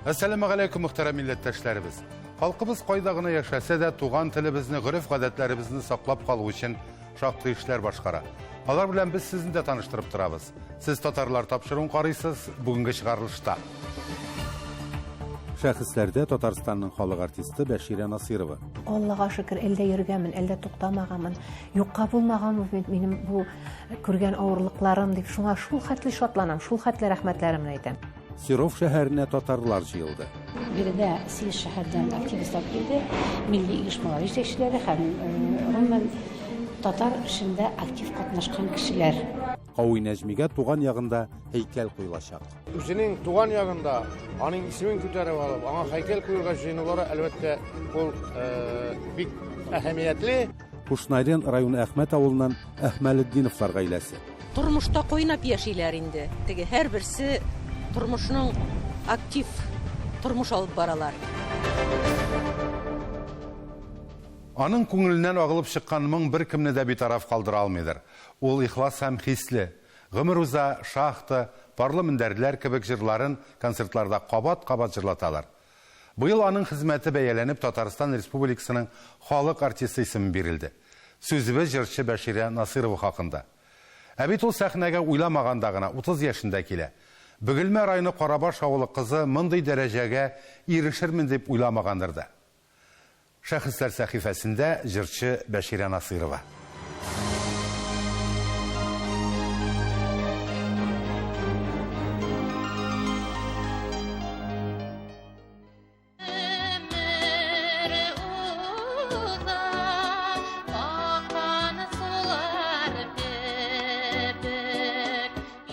Әссәламегаләйкүм, мөхтәрәм милләттәшләребез. Халкыбыз кайда гына яшәсә дә, туган телебезне, гореф-гадәтләребезне саклап калу өчен шактый эшләр башкара. Алар белән без сезне дә таныштырып торабыз. Сез татарлар тапшыруын карыйсыз бүгенге чыгарылышта. Шәхесләрдә Татарстанның халык артисты Бәширә Насыйрова. Аллага шөкер, әлдә йөргәнмен, әлдә туктамаганмын. Юкка булмаган бит минем бу күргән авырлыкларым дип, шуңа шул хәтле шатланам, шул хәтле рәхмәтләремне әйтәм. Серов шәһәренә татарлар җыелды. Биредә сигез шәһәрдән активистлар килде, милли оешмалар җитәкчеләре һәм гомумән татар эшендә актив катнашкан кешеләр. Кави Нәҗмигә туган ягында һәйкәл куелачак. Үзенең туган ягында аның исемен күтәреп алып, аңа һәйкәл куерга җыенулары, әлбәттә, ул бик әһәмиятле. Кушнарен районы Әхмәт авылыннан Әхмәлетдиновлар гаиләсе. Тормышта кайнап яшиләр инде. Теге һәрберсе тормышның актив тормыш алып баралар. Аның күңеленнән агылып чыккан моң беркемне дә битараф калдыра алмыйдыр. Ул ихлас һәм хисле. Гомер уза, Шахта, Парлы мендәрләр кебек җырларын концертларда кабат-кабат җырлаталар. Быел аның хезмәте бәяләнеп Татарстан Республикасының халык артисты исеме бирелде. Сүзебез җырчы Бәширә Насыйрова хакында. Ә бит ул сәхнәгә уйламаганда гына, 30 яшендә килә. Бөгелмә районы Карабаш авылы кызы мондый дәрәҗәгә ирешермен дип уйламагандыр да. Шәхесләр сәхифәсендә җырчы Бәширә Насыйрова.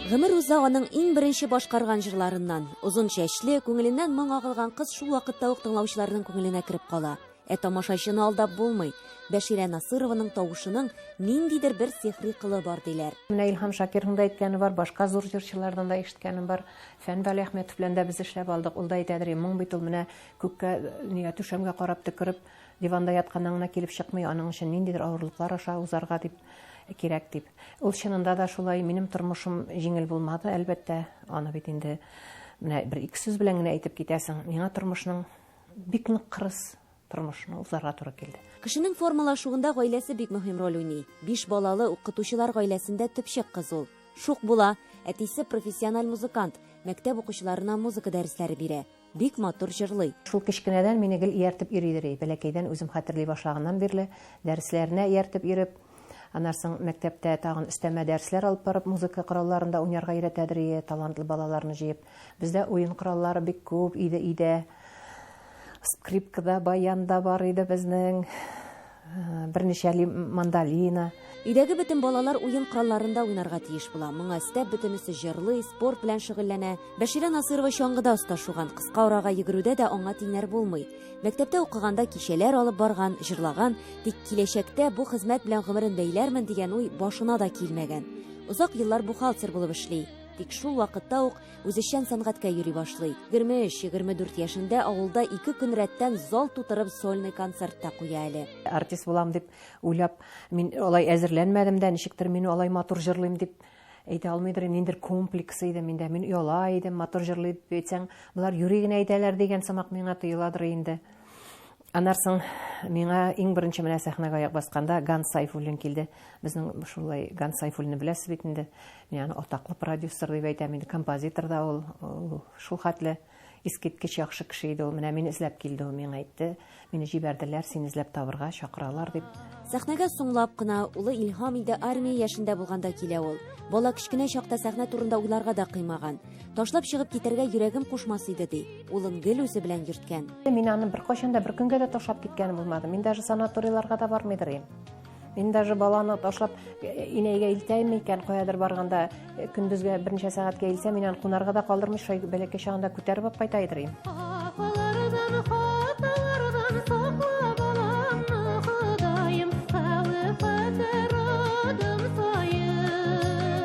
Гомер уза аның иң беренче башкарган җырларыннан. Озын чәчле, күңеленнән моң агылган кыз шул вакытта ук тыңлаучыларның күңеленә кереп кала. Ә тамашачыны алдап булмый. Бәширә Насырованың тавышының ниндидер бер сихри кылы бар, диләр. Менә Илһам Шакирның да әйткәне бар, башка зур җырчылардан да ишеткәнем бар. Фән Вәлиәхмәтов белән дә без эшләп алдык. Ул да әйтәдер, моң бит ул менә күккә, нигә түшәмгә карап төкереп, диванда ятканнан гына килеп чыкмый, аның өчен ниндидер авырлыклар аша узарга дип кирәк дип. Ул чынында да шулай, минем тормышым җиңел булмады, әлбәттә, аны бит инде менә бер-ике сүз белән генә әйтеп китәсең. Миңа тормышның бик нык кырыс тормышны узарга туры килде. Кешенең формалашуында гаиләсе бик мөһим роль уйный. Биш балалы укытучылар гаиләсендә төпчек кыз ул. Шук була. Әтисе профессиональ музыкант, мәктәп укучыларына музыка дәресләре бирә. Бик матур җырлый. Шул кечкенәдән мине гел ияртеп йөридер и. Бәләкәйдән үзем хәтерли башлаганнан бирле дәресләренә ияртеп йөреп, аннан соң мәктәптә тагын өстәмә дәресләр алып барып, музыка коралларында уйнарга өйрәтәдер и, талантлы балаларны җыеп. Бездә уен кораллары бик күп иде өйдә. Скрипка да, баян да бар иде безнең. Берничә мандолина. Өйдәге бөтен балалар уен коралларында уйнарга тиеш була. Моңа өстәп бөтенесе җырлый, спорт белән шөгыльләнә. Бәширә Насыйрова чаңгыда оста шуган, кыска арага йөгерүдә дә аңа тиңнәр булмый. Мәктәптә укыганда кичәләр алып барган, җырлаган, тик киләчәктә бу хезмәт белән гомерен бәйләрмен дигән уй башына да килмәгән. Озак еллар бухгалтер булып эшли. Тик шул вакытта ук Үзешчән сәнгатькә йөри башлый. 23-24 яшендә авылда ике көн рәттән зал тутырып сольный концерт та куя әле. Артист булам дип уйлап, мин алай әзерләнмәдем дә, ничектер мин алай матур җырлыйм дип әйтә алмыйдыр, ниндидер комплекс иде миндә. Мин ояла идем, матур җырлый дип әйтсәң, болар юри генә әйтәләр дигән сымак миңа тоеладыр инде. Аннан соң миңа иң беренче менә сәхнәгә аяк басканда Ганс Сайфуллин килде. Безнең шулай Ганс Сайфуллинны беләсез бит инде. Мин аны атаклы продюсер дип әйтәм инде, композитор да ул. Ул шул хәтле искиткеч яхшы кеше иде ул. Менә мине эзләп килде ул, миңа әйтте. Мине җибәрделәр, сине эзләп табырга чакыралар дип. Сәхнәгә соңлап кына, улы Илһам инде армия яшендә булганда килә ул. Бала кечкенә чакта сәхнә турында уйларга да кыймаган. Ташлап чыгып китәргә йөрәгем кушмас иде, ди. Улын гел үзе белән йөрткән. Мин аны беркайчан да бер көнгә дә ташлап киткәнем булмады. Мин даже санаторийларга да бармыйдыр идем. Мин даже баланы ташлап э, инәйгә илтәйме икән, каядыр барганда э, көндезгә берничә сәгатькә илсә, мин аны кунарга да калдырмый, шулай бәләкәй чагында күтәреп алып кайта идер идем. Хафалардан, хаталардан сакла баламны, Ходаем, хәвеф-хәтәр адым саен.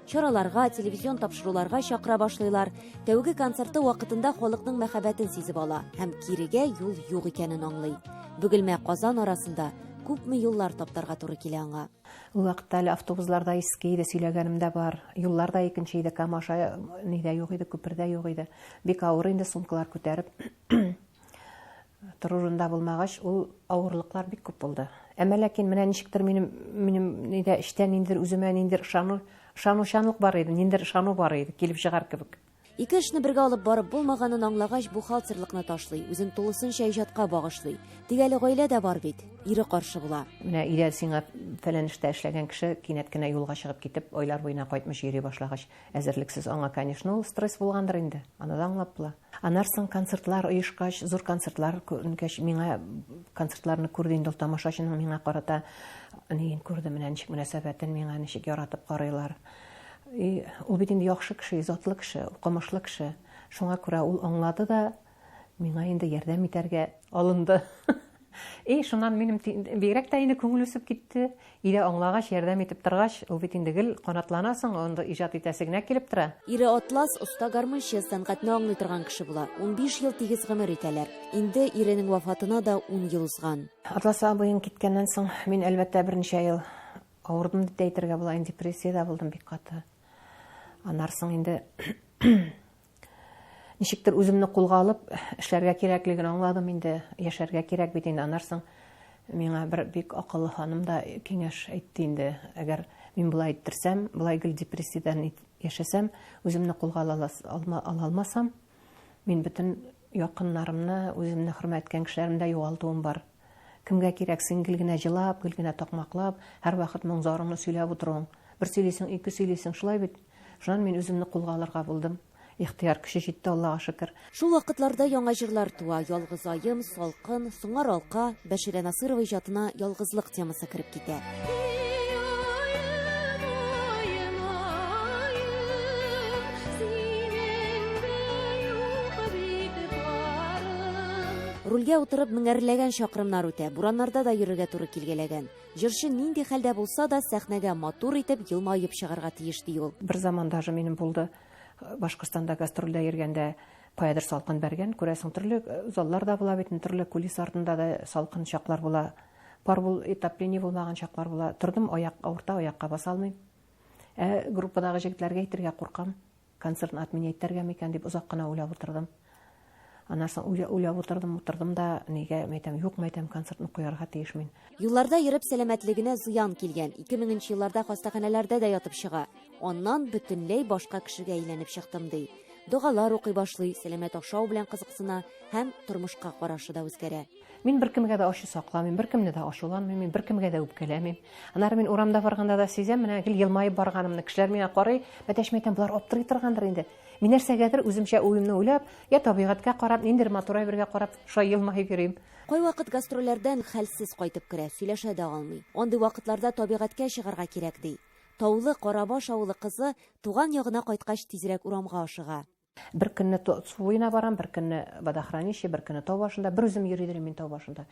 Чараларга, телевизион тапшыруларга чакыра башлыйлар. Тәүге концерты вакытында халыкның мәхәббәтен сизеп ала һәм кирегә юл юк икәнен аңлый. Бөгелмә Казан арасында Күпме юллар таптарга туры килә аңа. Ул вакытта әле автобуслар да иске иде, сөйләгәнем дә бар. Юллар да икенче иде, Кама аша ни дә юк иде, күпер дә юк иде. Бик авыр инде сумкалар күтәреп. Торыр урында булмагач, ул авырлыклар бик күп булды. Әмма ләкин менә ничектер минем минем нидә эчтә ниндидер үземә ниндидер ышану, ышанучанлык бар иде, ниндидер ышану бар иде, килеп чыгар кебек. Ике эшне бергә алып барып булмаганын аңлагач, бухгалтерлыкны ташлый, үзен тулысынча иҗатка багышлый. Тик әле гаилә дә бар бит, ире каршы була. Менә өйдә сиңа фәлән эштә эшләгән кеше кинәт кенә юлга чыгып китеп, айлар буена кайтмыйча йөри башлагач, әзерлексез аңа, конечно, ул стресс булгандыр инде, аны да аңлап була. Аннан соң концертлар оешкач, зур концертлар күренгәч, миңа концертларны күрде инде ул тамашачының миңа карата ниен күрде, менә ничек мөнәсәбәтен, миңа ничек яратып карыйлар. И ул бит инде яхшы кеше, затлы кеше, укымышлы кеше. Шуңа күрә ул аңлады да, миңа инде ярдәм итәргә алынды. И шуннан минем бигрәк тә инде күңел үсеп китте. Өйдә аңлагач, ярдәм итеп торгач, ул бит инде гел канатланасың, анда иҗат итәсе генә килеп тора. Ире Атлас оста гармунчы, сәнгатьне аңлый торган кеше була. 15 ел тигез гомер итәләр. Инде иренең вафатына да ун ел узган. Атлас абыең киткәннән соң, мин, әлбәттә, берничә ел авырдым дип тә әйтергә була, инде депрессиядә булдым бик каты. Аннан соң инде ничектер үземне кулга алып, эшләргә кирәклеген аңладым инде, яшәргә кирәк бит инде. Аннан соң миңа бер бик акыллы ханым да киңәш әйтте инде. Әгәр мин болай иттерсәм, болай гел депрессиядән яшәсәм, үземне кулга ала алмасам, мин бөтен якыннарымны, үземне хөрмәт иткән кешеләремне дә югалтуым бар. Кемгә кирәк син гел генә җылап, гел генә такмаклап, һәрвакыт моң-зарыңны сөйләп утыруың. Бер сөйлисең, ике сөйлисең, шулай бит? Шуннан мин үземне кулга алырга булдым. Ихтыяр көче җитте, Аллага шөкер. Шул вакытларда яңа җырлар туа, Ялгыз аем, Салкын, Сыңар алка, Бәширә Насыйрова иҗатына ялгызлык темасы кереп китә. Рульгә утырып меңәрләгән чакрымнар үтә, бураннарда да йөрергә туры килгәләгән. Җырчы нинди хәлдә булса да, сәхнәгә матур итеп елмаеп чыгарга тиеш, ди ул. Бер заман даже минем булды, Башкортстанда гастрольдә йөргәндә каядыр салкын бәргән, күрәсең, төрле заллар да була бит, төрле кулис артында да салкын чаклар була. Пар бул, отопление булмаган чаклар була. Тордым, аяк авырта, аякка баса алмыйм. Ә группадагы җегетләргә әйтергә куркам. Концертны отменять итәргә микән дип озак кына уйлап утырдым. Аннан соң уйлап утырдым, утырдым да, нигә, мәйтәм, юк, мәйтәм, концертны куярга тиеш мин. Юлларда йөреп сәламәтлегенә зыян килгән. 2000 нче елларда хастаханәләрдә дә ятып чыга. Аннан бөтенләй башка кешегә әйләнеп чыктым, ди. Догалар укый башлый, сәламәт ашау белән кызыксына һәм тормышка карашы да үзгәрә. Мин беркемгә дә ачу сакламыйм, беркемне дә ачуланмыйм, мин беркемгә дә үпкәләмим. Аннары мин урамда барганда да сизәм, менә гел елмаеп барганымны. Кешеләр миңа карый, мәтәшми әйтәм, болар аптырый торгандыр инде. Мин нәрсәгәдер үземчә уемны уйлап, я табигатькә карап, ниндидер матур әйбергә карап, шулай елмаеп йөрим. Кайвакыт гастрольләрдән хәлсез кайтып керә, сөйләшә дә алмый. Андый вакытларда табигатькә чыгарга кирәк, ди. Таулы Карабаш авылы кызы туган ягына кайткач тизрәк урамга ашыга. Бер көнне су буена барам, бер көнне водохранилище, бер көнне тау башында, бер үзем йөридер мин тау башында.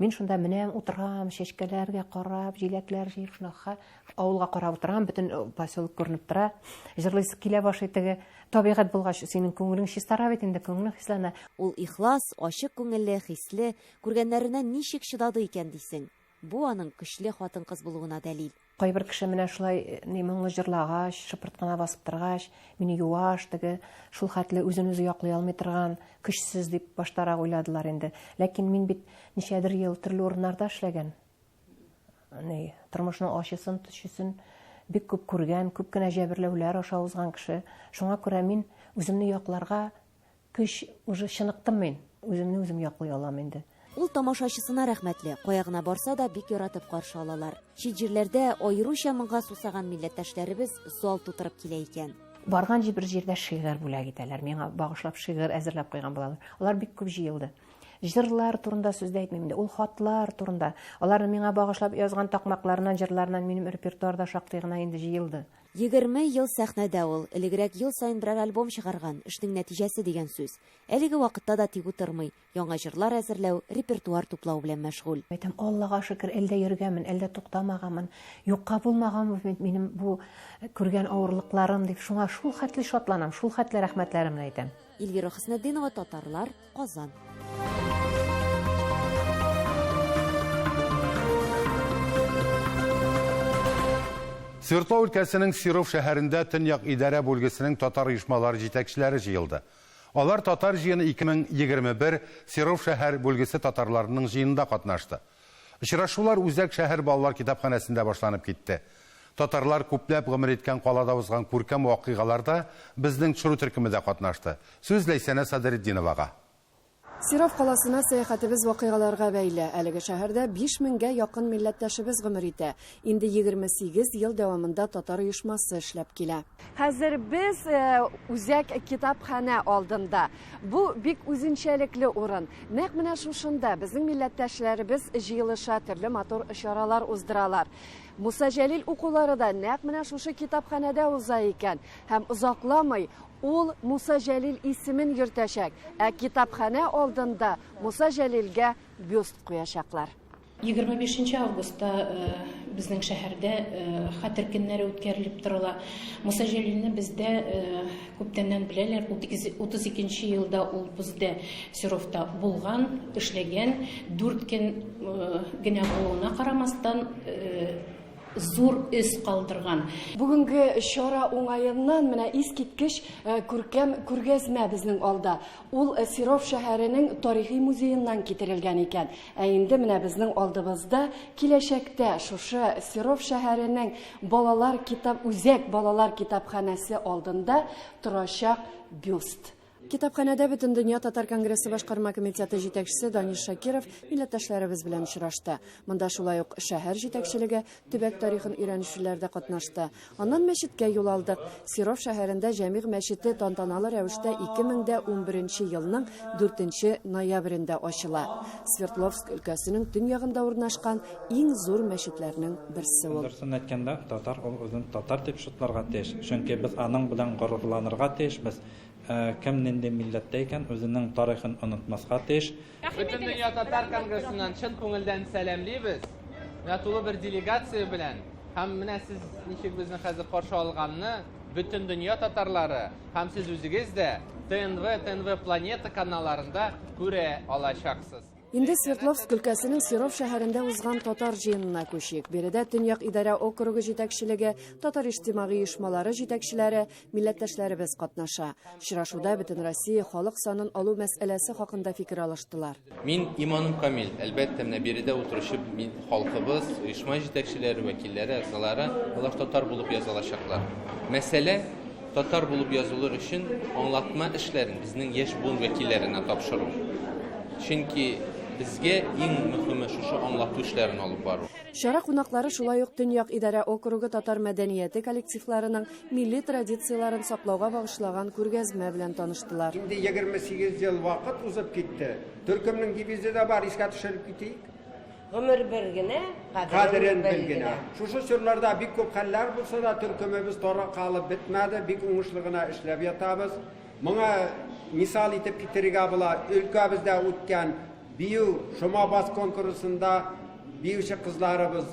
Мин шунда менәм, утырам, чәчкәләргә карап, җиләкләр җыеп, шунака авылга карап утырам, бөтен э, поселок күренеп тора. Җырлыйсы килә башлый теге. Табигать булгач, синең күңелең чистара бит инде, күңелең хисләнә. Ул ихлас, ачык күңелле, хисле, күргәннәренә ничек чыдады икән дисең. Бу аның көчле хатын-кыз булуына дәлил. Кайбер кеше менә шулай э, ни моңлы җырлагач, шыпырт кына басып торгач, мине юаш, теге шул хәтле үзен үзе яклый алмый торган, көчсез дип баштарак уйладылар инде. Ләкин мин бит ничәдер ел төрле урыннарда эшләгән. Ни, тормышның ачысын, төчесен бик күп күргән, күп кенә җәберләүләр аша узган кеше. Шуңа күрә мин үземне якларга Көч, уже чыныктым мин. Үземне үзем яклый алам инде. Ул тамашачысына рәхмәтле. Кая гына барса да, бик яратып каршы алалар. Чит җирләрдә, аеруча моңга сусаган милләттәшләребез зал тутырып килә икән. Барган бер җирдә шигырь бүләк итәләр. Миңа багышлап шигырь әзерләп куйган булалар. Алар бик күп җыелды. Җырлар турында сүз дә әйтмим инде. Ул хатлар турында. Аларны миңа багышлап язган такмакларыннан, җырларыннан минем репертуарда шактый гына инде җыелды. 20 ел сәхнәдә ул. Элегрәк ел саен берәр альбом чыгарган, эшнең нәтиҗәсе дигән сүз. Әлеге вакытта да тик утырмый, яңа җырлар әзерләү, репертуар туплау белән мәшгуль. Әйтәм, Аллага шөкер, әле дә йөргәнмен, әле дә туктамаганмын. Юкка булмаган бит минем бу күргән авырлыкларым дип, шуңа шул хәтле шатланам, шул хәтле рәхмәтләремне әйтәм. Эльвира Хөснетдинова, Татарлар, Казан. Свердлов өлкәсенең Серов шәһәрендә Төньяк идарә бүлгесенең татар оешмалары җитәкчеләре җыелды. Алар татар җыены 2021 Серов шәһәр бүлгесе татарларының җыенында катнашты. Очрашулар Үзәк шәһәр балалар китапханәсендә башланып китте. Татарлар күпләп гомер иткән калада узган күркәм вакыйгаларда безнең төшерү төркеме дә катнашты. Сүз Ләйсәнә Садретдиновага. Серов каласына сәяхәтебез вакыйгаларга бәйле. Әлеге шәһәрдә 5000 гә якын милләттәшебез гомер итә. Инде 28 ел дәвамында татар оешмасы эшләп килә. Хәзер без үзәк китапханә алдында. Бу бик үзенчәлекле урын. Нәкъ менә шушында безнең милләттәшләребез җыелыша, төрле матур чаралар уздыралар. Муса Җәлил укулары да нәкъ менә шушы китапханәдә уза икән. Һәм озакламый ул Муса Җәлил исемен йөртәчәк, ә китапханә алдында Муса Җәлилгә бюст куячаклар. 25 августта безнең шәһәрдә хәтер көннәре үткәрелеп торыла. Муса Җәлилне бездә күптәннән беләләр. 32 елда ул бездә Серовта булган, эшләгән, 4 көн генә булуына карамастан зур эз калдырган. Бүгенге чара уңаеннан менә искиткеч күркәм күргәзмә безнең алда. Ул Серов шәһәренең тарихи музееннан китерелгән икән. Ә инде менә безнең алдыбызда киләчәктә шушы Серов шәһәренең балалар китап үзәк балалар китапханәсе алдында торачак бюст. Китапханәдә Бөтендөнья татар конгрессы башкарма комитеты җитәкчесе Данис Шакиров милләттәшләребез белән очрашты. Монда шулай ук шәһәр җитәкчелеге, төбәк тарихын өйрәнүчеләр дә катнашты. Аннан мәчеткә юл алдык. Серов шәһәрендә Җәмигъ мәчете тантаналы рәвештә 2011 елның 4 ноябрендә ачыла. Свердловск өлкәсенең төньягында урнашкан иң зур мәчетләрнең берсе ул. Дөресен әйткәндә, татар ул үзен татар дип шутларга тиеш. Чөнки без аның белән горурланырга тиешбез. Кем нинди милләттә икән, үзенең тарихын онытмаска тиеш. Бөтендөнья татар конгрессыннан чын күңелдән сәламлибез. Менә тулы бер делегация белән һәм менә сез ничек безне хәзер каршы алганны бөтен дөнья татарлары һәм сез үзегез дә ТНВ, ТНВ Планета каналларында күрә алачаксыз. Инде Свердловск өлкәсенең Серов шәһәрендә узган татар җыенына күчик. Биредә Төньяк идарә округы җитәкчелеге, татар иҗтимагый оешмалары җитәкчеләре, милләттәшләребез катнаша. Очрашуда бөтен Россия халык санын алу мәсьәләсе хакында фикер алыштылар. Мин иманым камил, әлбәттә, менә биредә утыручы халкыбыз, оешма җитәкчеләре, вәкилләре, әгъзалары, алар татар булып язылачаклар. Мәсьәлә татар булып язылыр өчен аңлатма эшләрен безнең яшь буын вәкилләренә тапшыру. Чөнки безгә иң мөһиме шушы аңлату эшләрен алып бару. Чара кунаклары шулай ук Төньяк идарә округы татар мәдәнияте коллективларының милли традицияләрен саклауга багышлаган күргәзмә белән таныштылар. Инде 28 ел вакыт узып китте. Төркемнең девизы да бар, искә төшереп китик. Гомер бер генә, кадерен бел генә. Шушы чорларда бик күп хәлләр булса да, төркемебез таркалып бетмәде, бик уңышлы гына эшләп ятабыз. Моңа мисал итеп китерергә була, өлкәбездә үткән бию шома бас конкурсында биюче кызларыбыз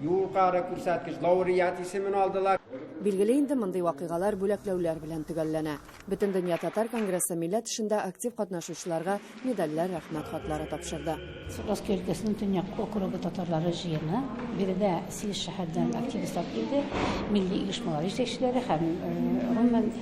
югары күрсәткеч лауреат исемен алдылар. Билгеле инде мондый вакыйгалар бүләкләүләр белән төгәлләнә. Бөтендөнья татар конгрессы милләт эшендә актив катнашучыларга медальләр, рәхмәт хатлары тапшырды. Свердловск өлкәсенең Төньяк округы татарлары җыены. Биредә 8 шәһәрдән активистлар килде, милли оешмалар җитәкчеләре һәм гомумән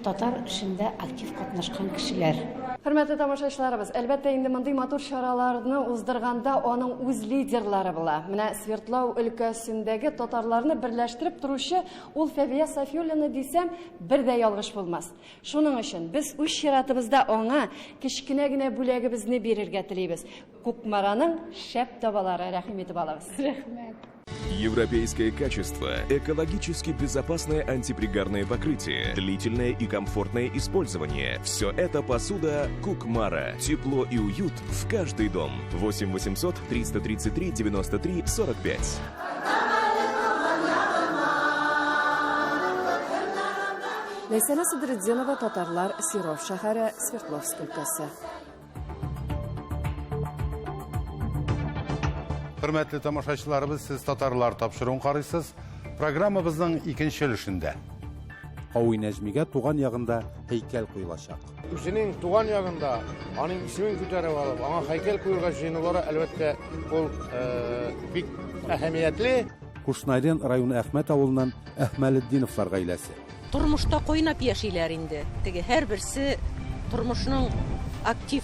татар эшендә актив катнашкан кешеләр. Хөрмәтле тамашачыларыбыз, әлбәттә инде мондый матур чараларны уздырганда аның үз лидерлары була. Менә Свердлов өлкәсендәге татарларны берләштереп торучы ул Фәвия Сафиуллина дисәм, бер дә ялгыш булмас. Шуның өчен без үз чиратыбызда аңа кечкенә генә бүләгебезне бирергә телибез. Кукмараның шәп табалары, рәхим итеп алабыз. Рәхмәт. Европейское качество, экологически безопасное антипригарное покрытие, длительное и комфортное использование. Все это посуда Кукмара. Тепло и уют в каждый дом. 8 800 333 93 45. Ләйсәнә Садретдинова, татарлар, Серов шәһәре, Свердловск өлкәсе. Хөрмәтле тамашачыларыбыз, сез татарлар тапшыруын карыйсыз. Программабызның икенче өлешендә. Кави Нәҗмигә туган ягында һәйкәл куелачак. Үзенең туган ягында аның исемен күтәреп алып, аңа һәйкәл куелга җыенулары, әлбәттә, ул бик әһәмиятле. Кушнарен районы Әхмәт авылыннан Әхмәлетдиновлар гаиләсе. Тормышта кайнап яшиләр инде. Теге һәрберсе тормышның актив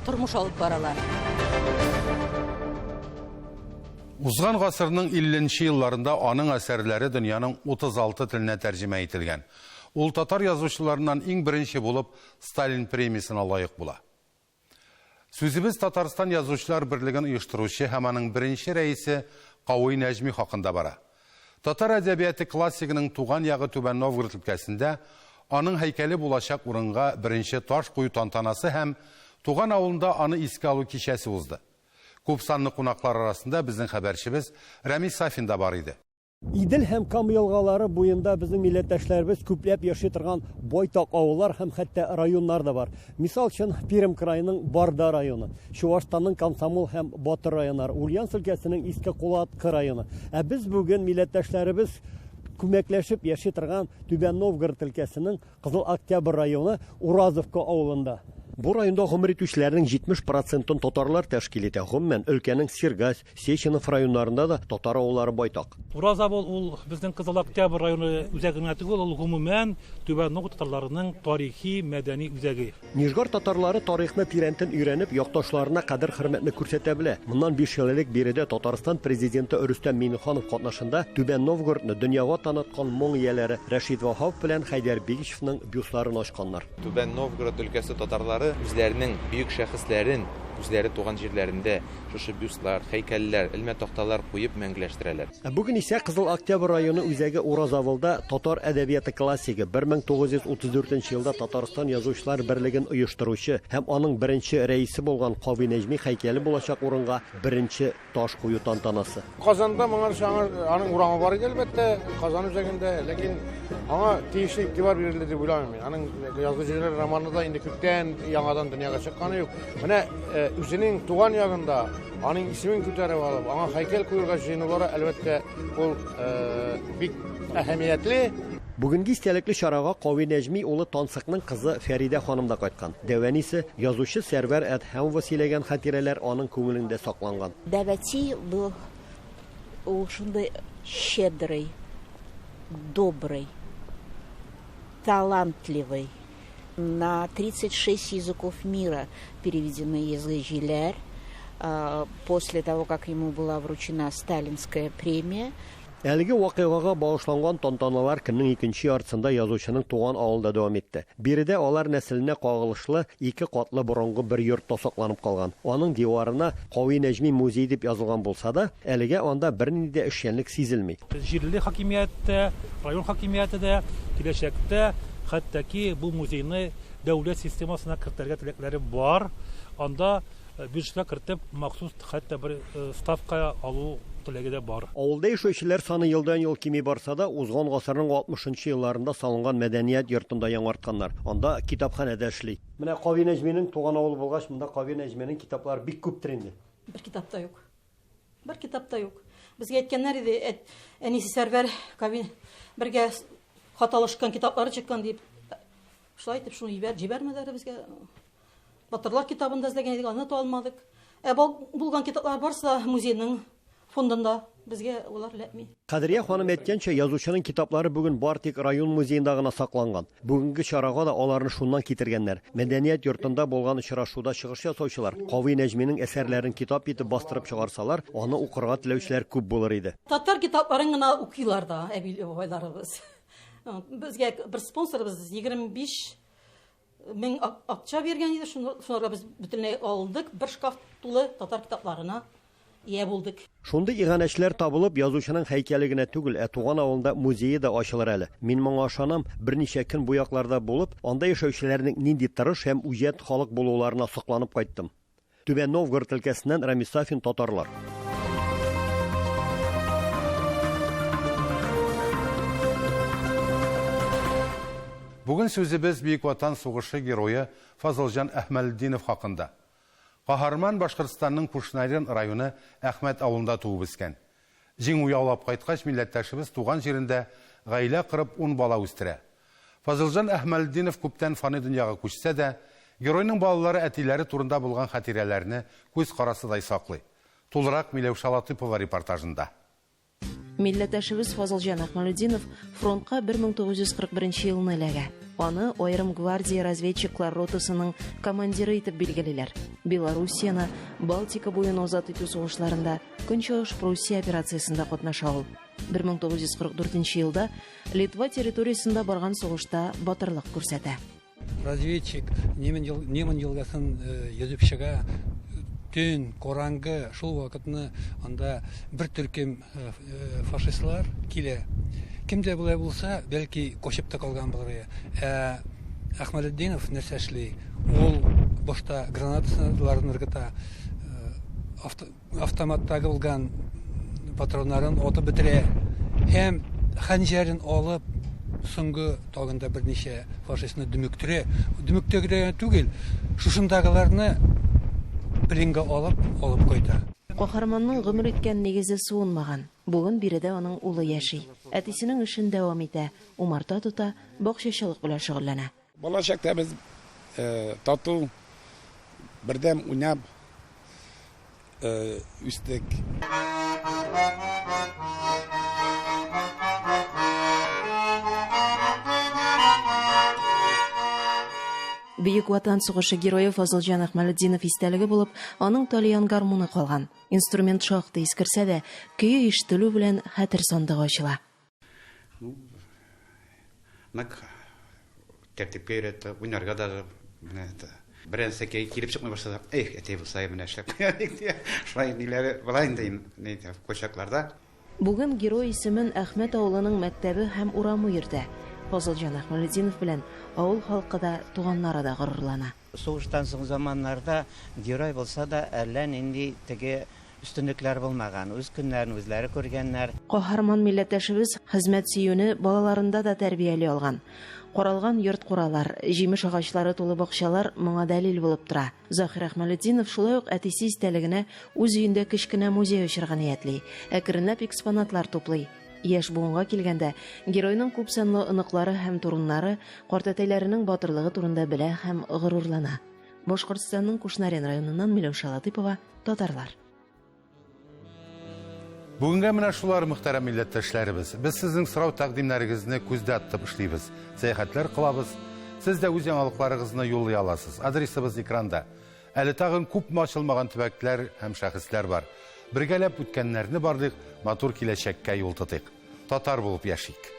тормыш алып баралар. Узган гасырның 50 нче елларында аның әсәрләре дөньяның 36 теленә тәрҗемә ителгән. Ул татар язучыларыннан иң беренче булып Сталин премиясенә лаек була. Сүзебез Татарстан Язучылар берлеген оештыручы һәм аның беренче рәисе Кавый Нәҗми хакында бара. Татар әдәбияты классигының туган ягы Түбән Новгород өлкәсендә аның һәйкәле булачак урынга беренче таш кую тантанасы һәм туган авылында аны искә алу кичәсе узды. Күпсанлы кунаклар арасында безнең хәбәрчебез Рәмис Сафин да бар иде. Идел һәм Кама елгалары буенда безнең милләттәшләребез күпләп яши торган байтак авыллар һәм хәтта районнар да бар. Мисал өчен, Пермь краеның Барда районы, Чувашстанның Комсомол һәм Батыр районнары, Ульяновск өлкәсенең Иске Кулаткы районы. Ә без бүген милләттәшләребез күмәкләшеп яши торган Түбән Новгород өлкәсенең Кызыл Октябрь районы Уразовка авылында. Бу районда гомер итүчеләрнең 70 процентын татарлар тәшкил итә. Гомумән, өлкәнең Сергач, Сеченов районнарында да татар авыллары байтак. Уразавыл ул безнең Кызыл Октябрь районы үзәге генә түгел, ул гомумән Түбән Новгород татарларының тарихи, мәдәни үзәге. Нижгар татарлары тарихны тирәнтен өйрәнеп, якташларына кадер-хөрмәтне күрсәтә белә. Моннан биш ел элек биредә Татарстан Президенты Рөстәм Миңнеханов катнашында Түбән Новгородны дөньяга таныткан моң ияләре Рәшит Ваһапов белән Хәйдәр Бигичевның бюстларын ачканнар. Түбән Новгород өлкәсе татарлары үзләренең бөек шәхесләрен үзләре туган җирләрендә шушы бюстлар, һәйкәлләр, элмә такталар куеп мәңгеләштерәләр. Ә бүген исә Кызыл Октябрь районы үзәге Уразавылда татар әдәбияты классигы, 1934 нче елда Татарстан Язучылар берлеген оештыручы һәм аның беренче рәисе булган Кави Нәҗми һәйкәле булачак урынга беренче таш кую тантанасы. Казанда моңарчы аңа, аның урамы бар иде, әлбәттә, Казан үзәгендә, ләкин аңа тиешле игътибар бирелде дип уйламыйм мин. Аның Язгы җилләр романы да инде күптән яңадан дөньяга чыкканы юк. Менә үзенең туган ягында Аның исемен күтәреп алып, аңа һәйкәл куерга җыенулары, әлбәттә, ул бик әһәмиятле. Бүгенге истәлекле чарага Кави Нәҗми улы Тансыкның кызы Фәридә ханым да кайткан. Дәү әнисе, язучы Сәрвәр Әдһәмова сөйләгән хатирәләр аның күңелендә сакланган. Дәвәти был ул шундый щедрый, добрый, талантливый. На 36 языков мира переведены язык жиләр. После того, как ему была вручена сталинская премия. Әлеге вакыйгага багышланган тантаналар көннең икенче яртысында язучының туган авылында дәвам итте. Биредә алар нәселенә кагылышлы ике катлы борынгы бер йорт та сакланып калган. Аның диварына Кави Нәҗми музее дип язылган булса да, әлегә анда бернинди дә эшчәнлек сизелми. Җирле хакимият тә, район хакимияте дә киләчәктә хәтта ки бу музейны дәүләт системасына кертергә теләкләре бар. Анда бюджетка кертеп, махсус хәтта бер ставка алу теләге дә бар. Авылда яшәүчеләр саны елдан-ел кими барса да, узган гасырның 60 нчы елларында салынган мәдәният йортын да яңартканнар. Анда китапханә дә эшли. Менә Кави Нәҗминең туган авылы булгач, монда Кави Нәҗминең китаплары бик күптер инде. Бер китап та юк. Бер китап та юк. Безгә әйткәннәр иде, әт, әнисе Сәрвәр Кави бергә хат алышкан китаплары чыккан дип. Шулай итеп шуны җибәр, җибәрмәделәр безгә. Батырлар китабын да эзләгән идек, аны таба алмадык. Ә булган китаплар барысы да музейның фондында, безгә алар эләкми. Кадрия ханым әйткәнчә, язучының китаплары бүген бар тик район музеенда гына сакланган. Бүгенге чарага да аларны шуннан китергәннәр. Мәдәният йортында булган очрашуда чыгыш ясаучылар Кави Нәҗминең әсәрләрен китап итеп бастырып чыгарсалар, аны укырга теләүчеләр күп булыр иде. Татар китапларын гына укыйлар да әби-бабайларыбыз. Безгә бер спонсорыбыз 25 мең акча биргән иде, шунарга без бөтенләй алдык, бер шкаф тулы татар китапларына ия булдык. Шундый иганәчеләр табылып, язучының һәйкәле генә түгел, ә туган авылында музее да ачылыр әле. Мин моңа ышанам, берничә көн бу якларда булып, анда яшәүчеләрнең нинди тырыш һәм үҗәт халык булуларына сокланып кайттым. Түбән Новгород өлкәсеннән Рамис Сафин, Татарлар. Бүген сүзебез Бөек Ватан сугышы герое Фазылҗан Әхмәлетдинов хакында. Каһарман Башкортстанның Кушнарен районы Әхмәт авылында туып үскән. Җиңү яулап кайткач, милләттәшебез туган җирендә гаилә корып, ун бала үстерә. Фазылҗан Әхмәлетдинов күптән фани дөньяга күчсә дә, геройның балалары әтиләре турында булган хатирәләрне күз карасыдай саклый. Тулырак Миләүшә Латыпова репортажында. Милләттәшебез Фазылҗан Әхмәлетдинов фронтка 1941 елны эләгә. Аны аерым гвардия разведчиклар ротасының командиры итеп билгелиләр. Белоруссияне, Балтика буен азат итү сугышларында, Көнчыгыш Пруссия операциясендә катнаша ул. 1944 елда Литва территориясендә барган сугышта батырлык күрсәтә. Разведчик Неман елгасын йөзеп чыга. Төн, караңгы, шул вакытны анда бер төркем фашистлар килә. Кем дә болай булса, бәлки качып та калган булыр иде. Ә Әхмәдетдинов нәрсә эшли? Ул башта гранаталарын ыргыта, автоматтагы булган патроннарын атып бетерә һәм хәнҗәрен алып соңгы тагын да берничә фашистны дөмектерә. Дөмектерә генә түгел, шушындагыларны пленга алып, алып кайта. Каһарманның гомер иткән нигезе суынмаган. Бүген биредә аның улы яши. Әтисенең эшен дәвам итә, умарта тота, бакчачылык белән шөгыльләнә. Бала чакта без тату, бердәм уйнап үстек. Бөек Ватан сугышы герое Фазылҗан Әхмәлетдинов истәлеге булып, аның тальян гармуны калган. Инструмент шактый искерсә дә, көе ишетелү белән хәтер сандыгы ачыла. Ну, нык тәртипкә өйрәтте, уйнарга да менә это. Берәр кәй килеп чыкмый башласа, эх, әтәй булса, менә эшләп куяр идек дия. Шулай ниләре була инде, ни кайчакларда. Бүген герой исемен Әхмәт авылының мәктәбе һәм урамы йөртә. Фазылҗан Әхмәлетдинов белән авыл халкы да, туганнары да горурлана. Сугыштан соң заманнарда герой булса да, әллә нинди теге өстенлекләр булмаган. Үз көннәрен үзләре күргәннәр. Каһарман милләттәшебез хезмәт сөюне балаларында да тәрбияли алган. Каралган йорт-куралар, җимеш агачлары тулы бакчалар моңа дәлил булып тора. Заһир Әхмәлетдинов шулай ук әтисе истәлегенә үз өендә кечкенә музей ачарга ниятли. Әкренләп экспонатлар туплый. Яшь буынга килгәндә, геройның күпсанлы оныклары һәм туруннары картәтәйләренең батырлыгы турында белә һәм горурлана. Башкортстанның Кушнарен районыннан Миләүшә Латыпова, Татарлар. Бүгенгә менә шулар, мөхтәрәм милләттәшләребез. Без сезнең сорау тәкъдимнәрегезне күздә тотып эшлибез. Сәяхәтләр кылабыз. Сез дә үз яңалыкларыгызны юллый аласыз. Адресыбыз экранда. Әле тагын күпме ачылмаган төбәкләр һәм шәхесләр бар. Бергәләп үткәннәрне барлыйк, матур киләчәккә юл тотыйк. Татар булып яшик.